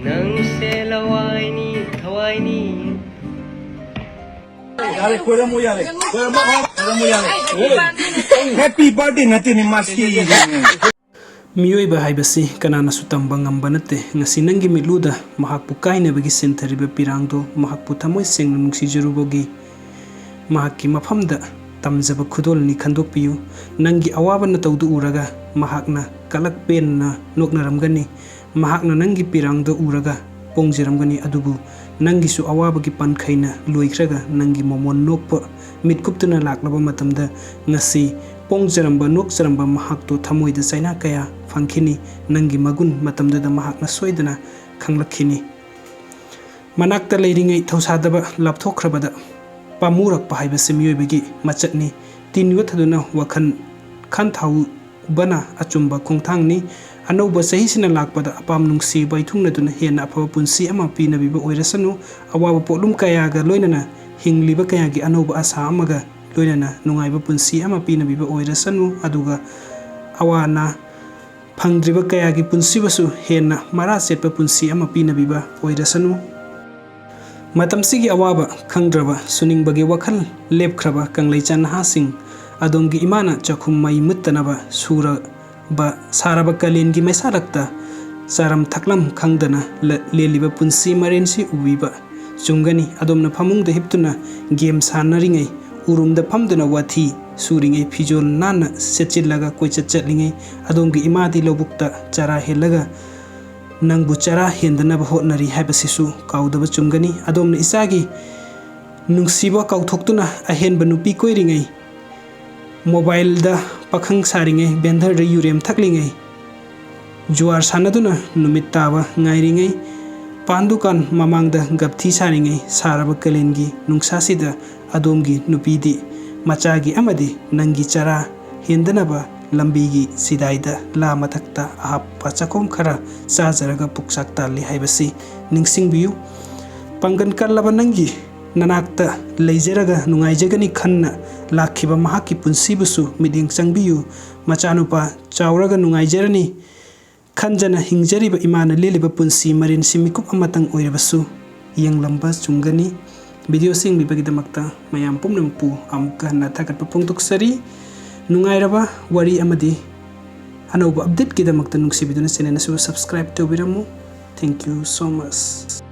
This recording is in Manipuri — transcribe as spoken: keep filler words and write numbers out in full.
ꯅꯪꯁꯦ ꯂꯋꯥꯏꯅꯤ ꯊꯋꯥꯏꯅꯤ꯫ ꯌꯥꯔꯦ, ꯈꯣꯏꯔꯝꯃꯣ, ꯌꯥꯔꯦ꯫ ꯈꯣꯏꯔꯝꯃꯣ, ꯈꯣꯏꯔꯝꯃꯣ, ꯌꯥꯔꯦ꯫ Happy birthday ꯅꯠꯇꯦꯅꯦ, ꯃꯁꯤ꯫ ꯃꯤꯑꯣꯏꯕ ꯍꯥꯏꯕꯁꯤ ꯀꯅꯥꯅꯁꯨ ꯇꯝꯕ ꯉꯝꯕ ꯅꯠꯇꯦ꯫ ꯉꯁꯤ ꯅꯪꯒꯤ ꯃꯤꯠꯂꯨꯗ ꯃꯍꯥꯛꯄꯨ ꯀꯥꯏꯅꯕꯒꯤ ꯁꯦꯟꯊꯔꯤꯕ ꯄꯤꯔꯥꯡꯗꯣ ꯃꯍꯥꯛꯄꯨ ꯊꯃꯣꯏ ꯁꯦꯡꯅ ꯅꯨꯡꯁꯤꯖꯔꯨꯕꯒꯤ ꯃꯍꯥꯛꯀꯤ ꯃꯐꯝꯗ ꯇꯝꯖꯕ ꯈꯨꯗꯣꯜꯅꯤ ꯈꯟꯗꯣꯛꯄꯤꯌꯨ꯫ ꯅꯪꯒꯤ ꯑꯋꯥꯕ ꯅꯇꯧꯗꯨ ꯎꯔꯒ ꯃꯍꯥꯛꯅ ꯀꯂꯛ ꯄꯦꯟꯅ ꯅꯣꯛꯅꯔꯝꯒꯅꯤ꯫ ꯃꯍꯥꯛꯅ ꯅꯪꯒꯤ ꯄꯤꯔꯥꯡꯗ ꯎꯔꯒ ꯄꯣꯡꯖꯔꯝꯒꯅꯤ, ꯑꯗꯨꯕꯨ ꯅꯪꯒꯤꯁꯨ ꯑꯋꯥꯕꯒꯤ ꯄꯟꯈꯩꯅ ꯂꯣꯏꯈ꯭ꯔꯒ ꯅꯪꯒꯤ ꯃꯃꯣꯟ ꯅꯣꯛꯄ ꯃꯤꯠꯀꯨꯞꯇꯨꯅ ꯂꯥꯛꯂꯕ ꯃꯇꯝꯗ ꯉꯁꯤ ꯄꯣꯡꯖꯔꯝꯕ ꯅꯣꯛꯆꯔꯝꯕ ꯃꯍꯥꯛꯇꯣ ꯊꯃꯣꯏꯗ ꯆꯩꯅꯥ ꯀꯌꯥ ꯐꯪꯈꯤꯅꯤ꯫ ꯅꯪꯒꯤ ꯃꯒꯨꯟ ꯃꯇꯝꯗꯨꯗ ꯃꯍꯥꯛꯅ ꯁꯣꯏꯗꯅ ꯈꯪꯂꯛꯈꯤꯅꯤ꯫ ꯃꯅꯥꯛꯇ ꯂꯩꯔꯤꯉꯩ ꯊꯧꯁꯥꯗꯕ ꯂꯥꯞꯊꯣꯛꯈ꯭ꯔꯕꯗ ꯄꯥꯝꯃꯨꯔꯛꯄ ꯍꯥꯏꯕꯁꯤ ꯃꯤꯑꯣꯏꯕꯒꯤ ꯃꯆꯠꯅꯤ꯫ ꯇꯤꯟ ꯌꯣꯠꯊꯗꯨꯅ ꯋꯥꯈꯜ ꯈꯟꯊꯧꯕꯅ ꯑꯆꯨꯝꯕ ꯈꯣꯡꯊꯥꯡꯅꯤ꯫ ꯑꯅꯧꯕ ꯆꯍꯤꯁꯤꯅ ꯂꯥꯛꯄꯗ ꯑꯄꯥꯝ ꯅꯨꯡꯁꯤ ꯋꯥꯏꯊꯨꯡꯅꯗꯨꯅ ꯍꯦꯟꯅ ꯑꯐꯕ ꯄꯨꯟꯁꯤ ꯑꯃ ꯄꯤꯅꯕꯤꯕ ꯑꯣꯏꯔꯁꯅꯨ꯫ ꯑꯋꯥꯕ ꯄꯣꯠꯂꯨꯝ ꯀꯌꯥꯒ ꯂꯣꯏꯅꯅ ꯍꯤꯡꯂꯤꯕ ꯀꯌꯥꯒꯤ ꯑꯅꯧꯕ ꯑꯁꯥ ꯑꯃꯒ ꯂꯣꯏꯅꯅ ꯅꯨꯡꯉꯥꯏꯕ ꯄꯨꯟꯁꯤ ꯑꯃ ꯄꯤꯅꯕꯤꯕ ꯑꯣꯏꯔꯁꯅꯨ꯫ ꯑꯗꯨꯒ ꯑꯋꯥ ꯑꯅꯥ ꯐꯪꯗ꯭ꯔꯤꯕ ꯀꯌꯥꯒꯤ ꯄꯨꯟꯁꯤꯕꯨꯁꯨ ꯍꯦꯟꯅ ꯃꯔꯥ ꯆꯦꯠꯄ ꯄꯨꯟꯁꯤ ꯑꯃ ꯄꯤꯅꯕꯤꯕ ꯑꯣꯏꯔꯁꯅꯨ꯫ ꯃꯇꯝꯁꯤꯒꯤ ꯑꯋꯥꯕ ꯈꯪꯗ꯭ꯔꯕ ꯁꯨꯅꯤꯡꯕꯒꯤ ꯋꯥꯈꯜ ꯂꯦꯞꯈ꯭ꯔꯕ ꯀꯪꯂꯩꯆꯥ ꯅꯍꯥꯁꯤꯡ, ꯑꯗꯣꯝꯒꯤ ꯏꯃꯥꯅ ꯆꯥꯛꯈꯨꯝ ꯃꯩ ꯃꯨꯠꯇꯅꯕ ꯁꯨꯔꯕ ꯁꯥꯔꯕ ꯀꯥꯂꯦꯟꯒꯤ ꯃꯩꯁꯥꯔꯛꯇ ꯆꯥꯔꯝ ꯊꯛꯂꯝ ꯈꯪꯗꯅ ꯂ-, ꯂꯦꯜꯂꯤꯕ ꯄꯨꯟꯁꯤ ꯃꯔꯦꯟꯁꯤ ꯎꯕꯤꯕ ꯆꯨꯝꯒꯅꯤ꯫ ꯑꯗꯣꯝꯅ ꯐꯃꯨꯡꯗ ꯍꯤꯞꯇꯨꯅ ꯒꯦꯝ ꯁꯥꯟꯅꯔꯤꯉꯩ, ꯎꯔꯨꯝꯗ ꯐꯝꯗꯨꯅ ꯋꯥꯊꯤ ꯁꯨꯔꯤꯉꯩ, ꯐꯤꯖꯣꯜ ꯅꯥꯟꯅ ꯁꯦꯠꯆꯤꯜꯂꯒ ꯀꯣꯏꯆꯠ ꯆꯠꯂꯤꯉꯩ, ꯑꯗꯣꯝꯒꯤ ꯏꯃꯥꯗꯤ ꯂꯧꯕꯨꯛꯇ ꯆꯔꯥ ꯍꯦꯜꯂꯒ ꯅꯪꯕꯨ ꯆꯔꯥ ꯍꯦꯟꯗꯅꯕ ꯍꯣꯠꯅꯔꯤ ꯍꯥꯏꯕꯁꯤꯁꯨ ꯀꯥꯎꯗꯕ ꯆꯨꯝꯒꯅꯤ꯫ ꯑꯗꯣꯝꯅ ꯏꯆꯥꯒꯤ ꯅꯨꯡꯁꯤꯕ ꯀꯥꯎꯊꯣꯛꯇꯨꯅ ꯑꯍꯦꯟꯕ ꯅꯨꯄꯤ ꯀꯣꯏꯔꯤꯉꯩ, ꯃꯣꯕꯥꯏꯜꯗ ꯄꯥꯈꯪ ꯁꯥꯔꯤꯉꯩ, ꯕꯦꯟꯗꯔꯗ ꯌꯨꯔꯦꯝ ꯊꯛꯂꯤꯉꯩ, ꯖꯨꯋꯥꯔ ꯁꯥꯟꯅꯗꯨꯅ ꯅꯨꯃꯤꯠ ꯇꯥꯕ ꯉꯥꯏꯔꯤꯉꯩ, ꯄꯥꯟ ꯗꯨꯀꯥꯟ ꯃꯃꯥꯡꯗ ꯒꯞꯊꯤ ꯁꯥꯔꯤꯉꯩ, ꯁꯥꯔꯕ ꯀꯥꯂꯦꯟꯒꯤ ꯅꯨꯡꯁꯥꯁꯤꯗ ꯑꯗꯣꯝꯒꯤ ꯅꯨꯄꯤꯗꯤ ꯃꯆꯥꯒꯤ ꯑꯃꯗꯤ ꯅꯪꯒꯤ ꯆꯔꯥ ꯍꯦꯟꯗꯅꯕ ꯂꯝꯕꯤꯒꯤ ꯆꯤꯗꯥꯏꯗ ꯂꯥ ꯃꯊꯛꯇ ꯑꯍꯥꯞꯄ ꯆꯥꯛꯈꯣꯝ ꯈꯔ ꯆꯥꯖꯔꯒ ꯄꯨꯛꯆꯥꯛ ꯇꯥꯜꯂꯤ ꯍꯥꯏꯕꯁꯤ ꯅꯤꯡꯁꯤꯡꯕꯤꯌꯨ꯫ ꯄꯥꯡꯒꯜ ꯀꯜꯂꯕ ꯅꯪꯒꯤ ꯅꯅꯥꯛꯇ ꯂꯩꯖꯔꯒ ꯅꯨꯡꯉꯥꯏꯖꯒꯅꯤ ꯈꯟꯅ ꯂꯥꯛꯈꯤꯕ ꯃꯍꯥꯛꯀꯤ ꯄꯨꯟꯁꯤꯕꯨꯁꯨ ꯃꯤꯠꯌꯦꯡ ꯆꯪꯕꯤꯌꯨ꯫ ꯃꯆꯥꯅꯨꯄꯥ ꯆꯥꯎꯔꯒ ꯅꯨꯡꯉꯥꯏꯖꯔꯅꯤ꯫ ꯈꯟꯖꯅ ꯍꯤꯡꯖꯔꯤꯕ ꯏꯃꯥꯅ ꯂꯦꯜꯂꯤꯕ ꯄꯨꯟꯁꯤ ꯃꯔꯦꯟꯁꯤ ꯃꯤꯀꯨꯞ ꯑꯃꯇꯪ ꯑꯣꯏꯔꯕꯁꯨ ꯌꯦꯡꯂꯝꯕ ꯆꯨꯝꯒꯅꯤ꯫ ꯚꯤꯗꯤꯑꯣꯁꯤ ꯌꯦꯡꯕꯤꯕꯒꯤꯗꯃꯛꯇ ꯃꯌꯥꯝ ꯄꯨꯝꯅꯃꯛꯄꯨ ꯑꯃꯨꯛꯀ ꯍꯟꯅ ꯊꯥꯒꯠꯄ ꯐꯣꯡꯗꯣꯛꯆꯔꯤ꯫ ꯅꯨꯡꯉꯥꯏꯔꯕ ꯋꯥꯔꯤ ꯑꯃꯗꯤ ꯑꯅꯧꯕ ꯑꯞꯗꯦꯠꯀꯤꯗꯃꯛꯇ ꯅꯨꯡꯁꯤꯕꯤꯗꯨꯅ ꯆꯦꯅꯦꯜ ꯑꯁꯤꯕꯨ subscribe ꯇꯧꯕꯤꯔꯝꯃꯨ꯫ Thank you so much꯫